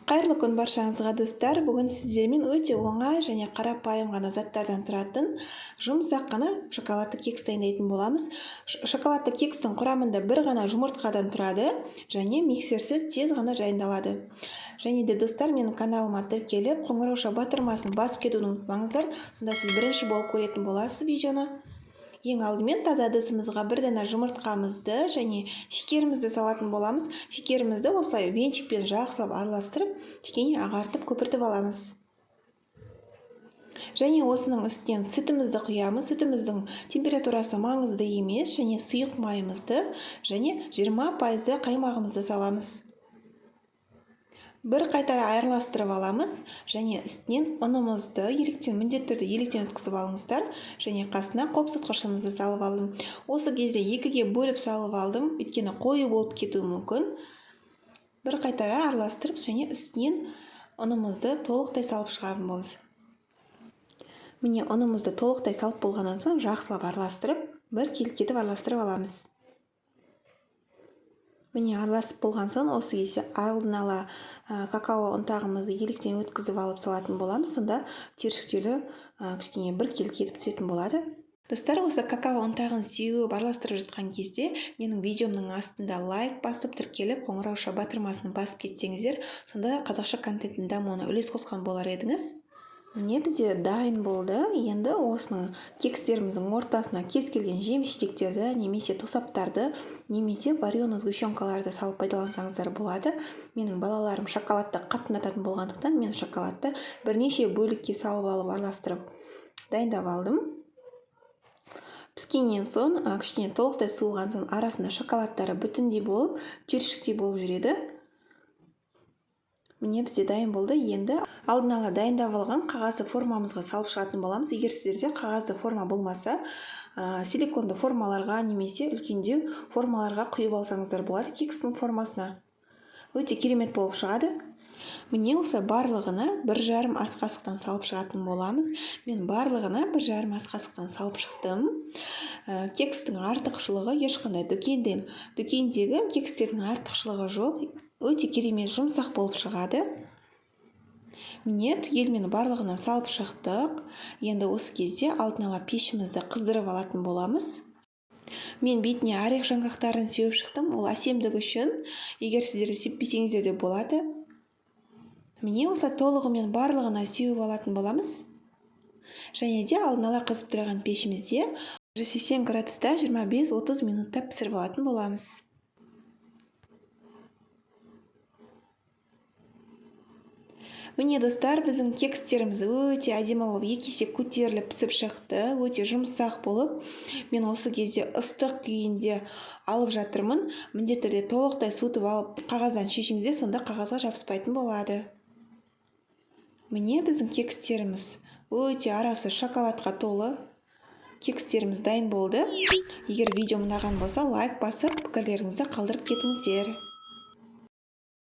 Қайырлы күн баршаңызға, достар. Бүгін сіздермен өте оңай және қарапайым ғана заттардан тұратын жұмсақ қана шоколадты кекс дайындайтын боламыз. Шоколадты кекстің құрамында бір ғана жұмыртқадан тұрады және миксерсіз тез ғана дайындалады. Және де, достар, менің каналыма тіркеліп, қоңырауша батырмасын басып кетуді ұмытпаңыздар. Сонда сіз бірінші болып көретін боласыз видеоны. Ең алдымен таза ыдысымызға бір дана жұмыртқамызды және шекерімізді салатын боламыз. Шекерімізді осылай венчикпен жақсылап араластырып, кішкене ағартып көпіртіп аламыз. Және осының үстінен сүтімізді құямыз. Сүтіміздің температурасы маңызды емес, және сұйық майымызды және 20% қаймағымызды саламыз. Бір қайтара араластырып аламыз және үстінен ұнымызды електен, міндетті түрде електен өткізіп алыңыздар, және қасына қопсытқышымызды салып алдым. Осы кезде екіге бөліп салып алдым, өйткені қою болып кетуі мүмкін. Бір қайтара араластырып және үстінен ұнымызды толықтай салып шығатын боламыз. Міне, ұнымызды толықтай салып болғаннан соң жақсылап араластырып, бір келіп араластырып аламыз. Міне, араласып болған соң осы кезде алдын ала какао ұнтағымызды електен өткізіп алып салатын боламыз. Сонда тершіктері кішкене бір келіп түсетін болады. Достар, осы какао ұнтағын сеуіп араластырып жатқан кезде менің видеомның астында лайк басып, тіркеліп, қоңырауша батырмасын басып кетсеңіздер, сонда қазақша контенттің дамуына үлес қосқан болар едіңіз. Міне, бізде дайын болды. Енді осының кекстеріміздің ортасына кез келген жеміс-жидектерді немесе тосаптарды немесе вареный сгущенкаларды салып пайдалансаңыздар болады. Менің балаларым шоколадты қатты ұнататын болғандықтан мен шоколадты бірнеше бөлікке салып алып араластырып дайындап алдым. Піскеннен соң, кішкене толықтай суыған соң арасында шоколадтары бүтіндей болып, түйіршіктей болып жүреді. Міне, бізде дайын болды. Енді алдын ала дайындап алған қағазды формамызға салып шығатын боламыз. Егер сіздерде қағазды форма болмаса, силиконды формаларға немесе үлкендеу формаларға құйып алсаңыздар болады кекстің формасына. Өте керемет болып шығады. Міне, осы барлығына 1,5 ас қасықтан салып шығатын боламыз. Мен барлығына 1,5 ас қасықтан салып шықтым. Кекстің артықшылығы ешқандай дүкендегі кекстердің артықшылығы жоқ. Өте керемет жұмсақ болып шығады. Міне, түгелімен барлығына салып шықтық. Енді осы кезде алдын ала пешімізді қыздырып алатын боламыз. Мен бетіне орех жаңғақтарын сеуіп шықтым. Ол әсемдік үшін. Егер сіздер сеппесеңіздер де болады. Міне, осы толығымен барлығына сеуіп алатын боламыз. Және де алдын ала қызып тұрған пешімізде 180 градуста 25-30 минутта пісіріп алатын боламыз. Міне, достар, біздің кекстеріміз өте әдемі болып екі есе көтеріліп пісіп шықты, өте жұмсақ болып. Мен осы кезде ыстық күйінде алып жатырмын. Міндетті түрде толықтай суытып алып қағаздан шешіңіздер, сонда қағазға жабыспайтын болады. Міне, біздің кекстеріміз өте арасы шоколадқа толы. Кекстеріміз дайын болды. Егер видео ұнаған болса, лайк басып, пікірлеріңізді қалдырып кетіңіздер.